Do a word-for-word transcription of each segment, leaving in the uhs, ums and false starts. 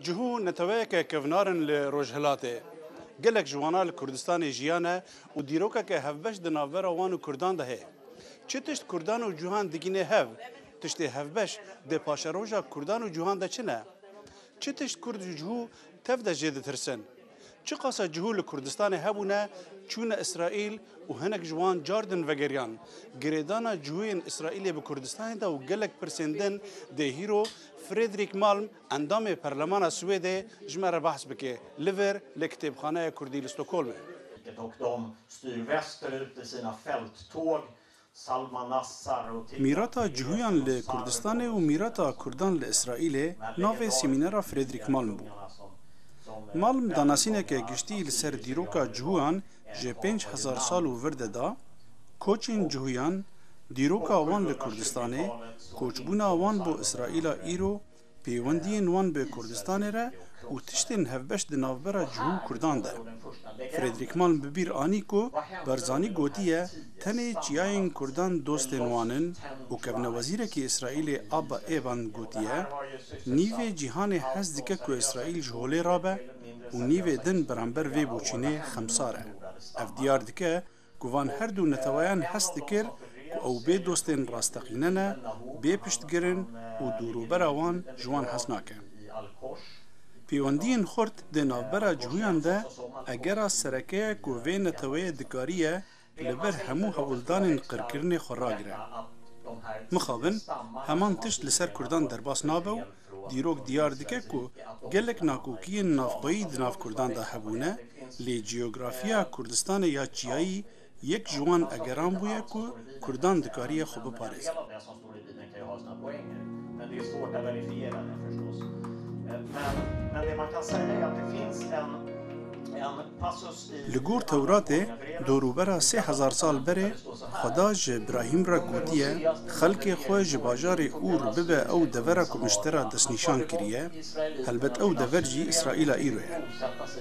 Cihû neteweyeke kevnar in li Rojhilatê. Gelek ji wana li Kurdistanê jiyane û dîrokeke hevbeş di navbera wan û Kurdan de heye. Çi tişt Kurdan û Cûhan digîne hev? Tiştê hevbeş di paşeroja Kurdan û Cûhan de çi ne? Çi tişt Kurd û Cihû tev de jê ditirsin? Çiqasa Cihû li Kurdistanê hebûne, çûne Îsraîl û hinek ji wan car din vegeriyan. Girêdana Cihûyên Îsraîlê bi Kurdistanê de û gelek pirsên din dê hîro Fredrik Malm, endamê Perlemana Swêdê, ji me re behs bike. Li vir li Kitêbxaneya Kurdî li Stockholmê. Och de styr västerut i sina fälttåg. Mîrata Cihûyan li Kurdistanê û mîrata Kurdan li Îsraîlê navê semînera Fredrik Malm bû. Malm danasîneke giştî li ser dîroka Cihûyan ji pênc hezar sal û vir de da, koçên Cihûyan, dîroka wan li Kurdistanê, koçbûna wan bo Îsraîla îro, pêwendiyên wan bi Kurdistanê re û tiştên hevbeş di navbera Cihû û Kurdan de. Fredrik Malm bi bîr anî ku Barzanî gotiye, tenê çiyayên Kurdan dostên wan in û kevnewezîrekî Îsraîlê Abba Eban gotiye, nîvê cîhanê hez dike ku Îsraîl ji holê rabe û nîvê din beramber vê boçînê xemsar e. Ev diyar dike, ku van her du neteweyan hest dikir ku ew bê dostên rasteqîne ne, bê piştgir in û dorûbera wan ji wan hez nake. Pêwendiyên xurt di navbera Cihûyan de egera sereke ye ku vê neteweyê dikariye li ber hemû hewldanên qirkirinê xwe ragire. Mixabin, heman tişt li ser Kurdan derbas nabe û dîrok diyar dike ku gelek nakokiyên navxweyî di nav Kurdan de hebûne, lê cografiya Kurdistanê ya Çiyayî yek ji wan egeran bûye ku Kurdan dikariye xwe biparêze. Li gor Tewratê, dorûbera sê hezar sal berê, Xweda ji Birahîm re gotiye, xelkê xwe ji bajarê Ûr bibe ew devera ku min ji te re destnîşan kiriye, helbet ew dever jî Îsraîla îro ye.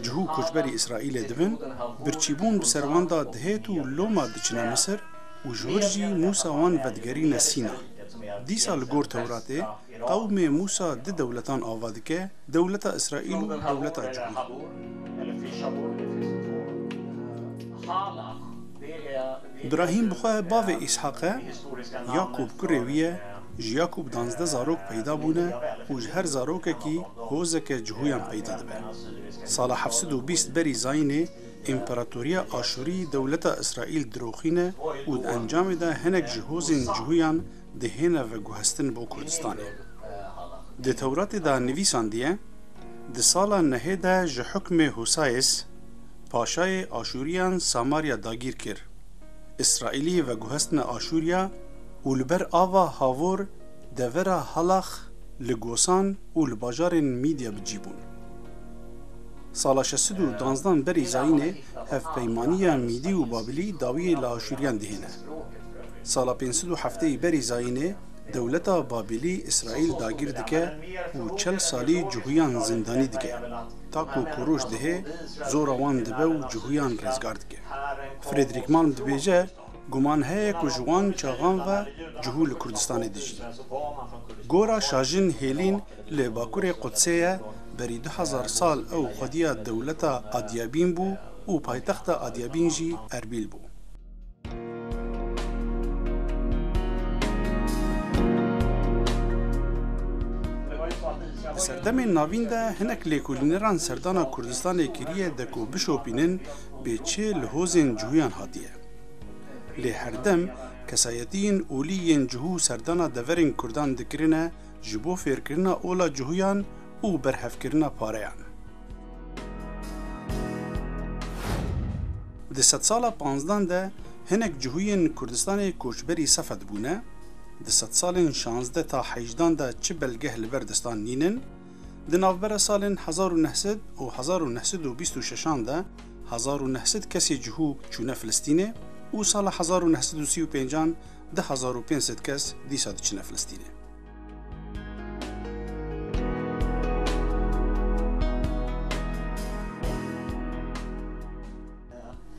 Cihû koçberî Îsraîlê dibin, birçîbûn bi ser wan de dihêt û loma diçine Misir û ji wir jî Mûsa wan vedigerîne Sîna. Dîsa li gor Tewratê, qewmê Mûsa du dewletan ava dike, dewleta Îsraîl û dewleta Cihû. Birahîm bi xwe bavê Îshaq e, Yakûb kurê wî ye, ji Yakûb danzdeh zarok peyda bûne û ji her zarokekî hozeke Cihûyan peyda dibe. Sala heft sed û bîst berî zayînê, Împaratoriya Aşûrî dewleta Îsraîl diroxîne û di encamê de hinek ji hozên Cihûyan dihêne veguhestin bo Kurdistanê. Di Tewratê de nivîsandiye, di sala nehê de ji hukmê Husayês, paşayê Aşûriyan Samarya dagîr kir. Îsraîlî veguhestine Aşûriya û li ber ava Havor devera Halax li Gosan û li bajarên Mîdya bi cî bûn. Sala şeş sed û duwanzdan berî zayînê hevpeymaniya Mîdî û Babilî dawiyê li Aşûriyan dihêne. Sala pênc sed û heftê berî zayînê dewleta Babilî Îsraîl dagîr dike û çel salî Cihûyan zîndanî dike. Ta ku Kûroş dihê, zora wan dibe û Cihûyan rêzgar dike. Fredrik Malm dibêje, Guman heye ku ji wan çaxan ve Cihû li Kurdistanê dijî. Gora Şajin Hêlîn li bakurê Qudsê ye, berî du hezar sal ew xwediya dewleta Adyabîn bû û paytexta Adyabîn jî Erbîl bû. Di serdemên navîn de hinek lêkolîneran serdana Kurdistanê kiriye de ku bişopînin bê çi li hozên Cihûyan hatiye. Lê herdem kesayetiyên olî yên Cihû serdana deverên Kurdan dikirine ji bo fêrkirina ola Cihûyan û berhevkirina pareyan. Di sedsala panzdan de hinek Cihûyên Kurdistanê koçberî Sefed bûne, di sedsalên şazdeh ta heyjdan de çi belgeh li ber destan nînin, di navbera salên hezar û neh sed û hezar û neh sed û bîst û şeşan de hezar û neh sed kesê Cihû çûne Filistînê û sala hezar û neh sed û sî û pêncan du hezar û pênc sed kes dîsa diçine Filistînê.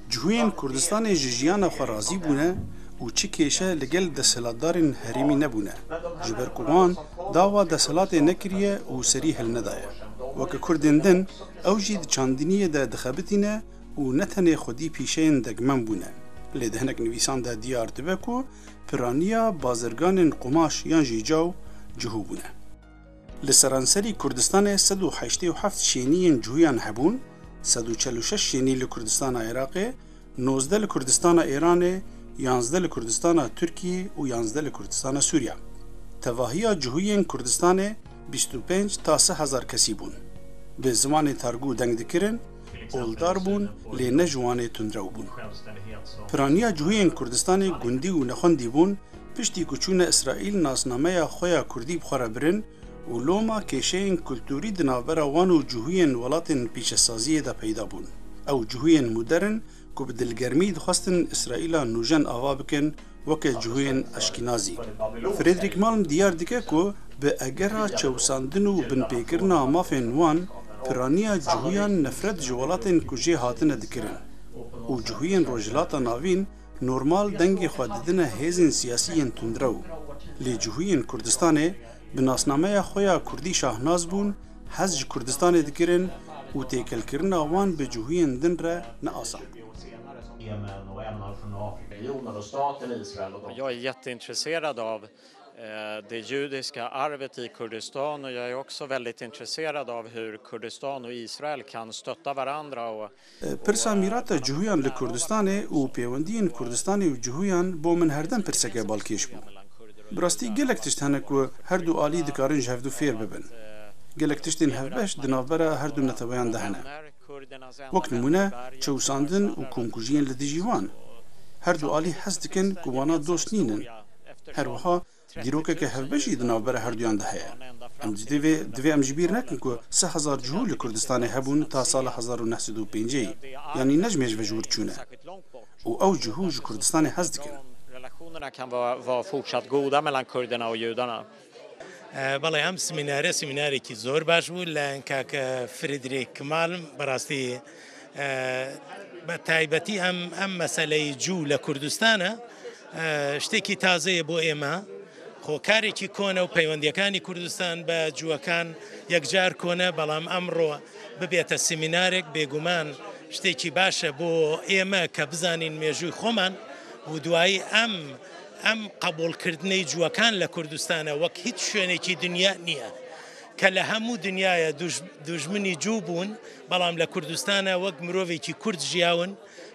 Cihûyên Kurdistanê ji jiyana xwe razî bûne û çi kêşe li gel desthilatdarên herêmî nebûne, ji ber ku wan Dawa desthilatê nekiriye û serî hilnedaye. Weke Kurdên din, ew jî di çandiniyê de dixebitîne û ne tenê xwedî pîşeyên degmem bûne, lê di hinek nivîsan de diyar dibe ku piraniya bazirganên qumaş yan jî caw cihû bûne. Li seranserî Kurdistanê sed û heştê û heft şêniyên cihûyan hebûn, sed û çel û şeş şênî li Kurdistana Iraqê, nozdeh li Kurdistana Îranê, yanzdeh li Kurdistana Tirkiyê û yanzdeh li Kurdistana Sûriya. Tevahiya cihûyên Kurdistanê bîst û pênc ta sê hezar kesî bûn. Bi zimanê targû deng dikirin, oldar bûn, lê ne ji wanê tundrew bûn. Piraniya cihûyên Kurdistanê gundî û nexwendî bûn, piştî ku çûne Îsraîl nasnameya xwe ya kurdî bi xwe re birin û loma kêşeyên kulturî di navbera wan û cihûyên welatên pîçesaziyê de peyda bûn. Ew cihûyên modern ku bi dilgermî dixwestin Îsraîla nûjen ava bikin, weke cihûyên Eşkînazî. Frederick Malm diyar dike ku bi egera çewsandin û binpêkirina mafên wan, piraniya cihûyan nefret ji welatên ku jê hatine dikirin û cihûyên Rojhilata Navîn normal dengê xwe didine hêzên siyasî yên tundrew. Lê cihûyên Kurdistanê bi nasnameya xwe ya kurdî şahnas bûn, hez ji Kurdistanê dikirin û têkelkirina wan bi cihûyên din re ne asan bû. Jag är jätteintresserad av eh, det judiska arvet i Kurdistan och jag är också väldigt intresserad av hur Kurdistan och Israel kan stötta varandra och Pirsa mîrata cihûyan li Kurdistanê û pêwendiyên Kurdistanê û cihûyan bo min herdem pirseke balkêş bû. Bi rastî gelek tişt hene ku her du alî dikarin ji hevdu fêr bibin. Gelek tiştên hevbeş di navbera her du neteweyan de hene. Wek nimûne, çewsandin û komkujiyên li dijî wan. Her du alî hez dikin ku wana dost nînin. Her wiha dîrokeke hevbeş jî di navbera herduyan de heye. Em divê, divê em ji bîr nekin ku sê hezar cihû li Kurdistanê hebûn ta sala hezar û neh sed û pêncî, yanî ne ji mêj ve ji wir çûne. Û ew cihû ji Kurdistanê hez dikin. Relationerna kan vara, vara fortsatt goda mellan kurderna och judarna. بەڵێ ئەم سمینارە سمینارێکی زۆر باش بوو لەلایەن کاکە فریدریک مالم. بەڕاستی بە تایبەتی ئەم ئەم مەسەلەی جوو لە کوردستانە شتێکی تازەیە بۆ ئێمە. خۆ کارێکی کۆنە و پەیوەندیەکانی کوردستان بە جووەکان یەکجار کۆنە، بەڵام ئەمڕۆ ببێتە سمینارێک بێگومان شتێکی باشە بۆ ئێمە کە بزانین مێژووی خۆمان و دوایی ئەم ئەم قبوڵکردنەی جووەکان لە کوردستانە وەک هیچ شوێنێکی دنیا نییە کە لە هەموو دنیاە دوژمنی جوو بوون، بەڵام لە کوردستانە وەک مرۆڤێکی کورد ژیاون،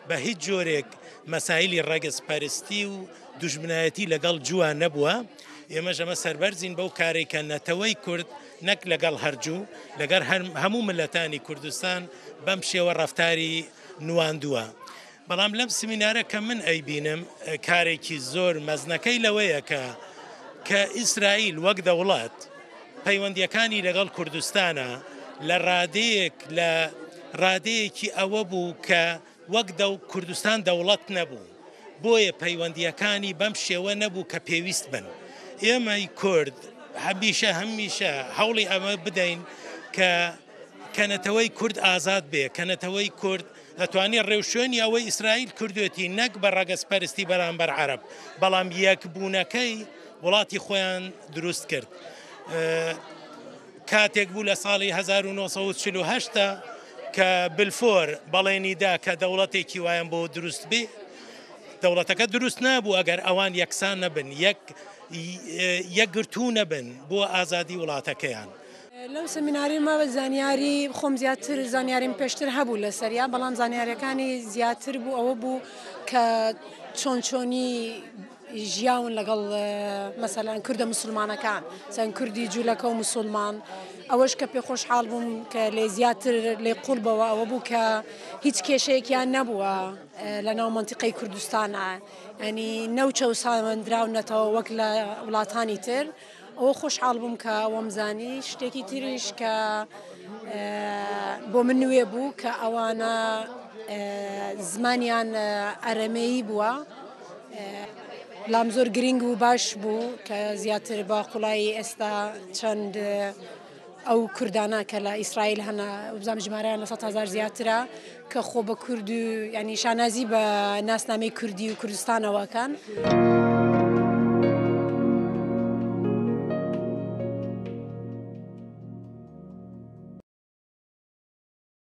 بە هیچ جۆرێک مەسایلی ڕەگەزپەرستی و دوژمنایەتی لەگەڵ جووا نەبووە. ئێمەش ئەمە سەربەرزین بەو کارەی کە نەتەوەی کورد نەک لەگەڵ هەر جوو، لەگەڵ هەموو ملەتانی کوردستان بەم شێوە ڕەفتاری نواندووە. بەڵام لەم سمینارە کە من ئەیبینم کارێکی زۆر مەزنەکەی لەوەیە کە کە ئیسرائیل وەک دەوڵەت پەیوەندیەکانی لەگەڵ کوردستانە لە ڕادەیەک لە ڕادەیەکی ئەوە بوو کە وەک دەو کوردستان دەوڵەت نەبوو، بۆیە پەیوەندیەکانی بەم شێوە نەبوو کە پێویست بن. ئێمەی کورد هەمیشە هەمیشە هەوڵی ئەمە بدەین کە کە نەتەوەی کورد ئازاد بێ، کە نەتەوەی کورد ئەتوانێ ڕێوشوێنی ئەوەی ئیسرائیل کردوێتی نەک بە ڕەگەزپەرستی بەرامبەر عەرەب، بەڵام یەکبوونەکەی وڵاتی خۆیان دروست کرد. کاتێک بوو لە ساڵی هەزار و نۆ سەد و چل و هەشت کە بلفۆر بەڵێنی دا کە دەوڵەتێکی وایان بۆ دروست بێ، دەوڵەتەکە دروست نابوو ئەگەر ئەوان یەکسان نەبن، یەک یەکگرتوو نەبن بۆ ئازادی وڵاتەکەیان. لەو سمیناری ما زانیاری خۆم زیاتر زانیاریم پێشتر هەبوو لەسەریا، بەڵام زانیاریەکانی زیاتر بوو ئەوە بوو کە چۆن چۆنی ژیاون لەگەڵ مەسەلەن کوردە مسلمانەکان، سەن کوردی جوولەکە و مسلمان. ئەوەش کە پێ خۆشحاڵ بووم کە لێ زیاتر لێ قوڵ بەوە ئەوە بوو کە هیچ کێشەیەکیان نەبووە لە ناو منتیقەی کوردستانە، یعنی نەوچە و ساوەندراونەتەوە وەک لە وڵاتانی تر. ئەوە خۆشحاڵ بووم کە ئەوەم زانی. شتێکی تریش کە بۆ من نوێ بوو کە ئەوانە زمانیان ئەرەمەیی بووە. لام زۆر گرنگ و باش بوو کە زیاتر بە قوڵایی ئێستا چەند ئەو کوردانە کە لە ئیسرائیل هەنە، بزانم ژمارەیان لە سەد هەزار زیاترە، کە خۆ بە کورد و یعنی شانازی بە ناسنامەی کوردی و کوردستانەوەکەن.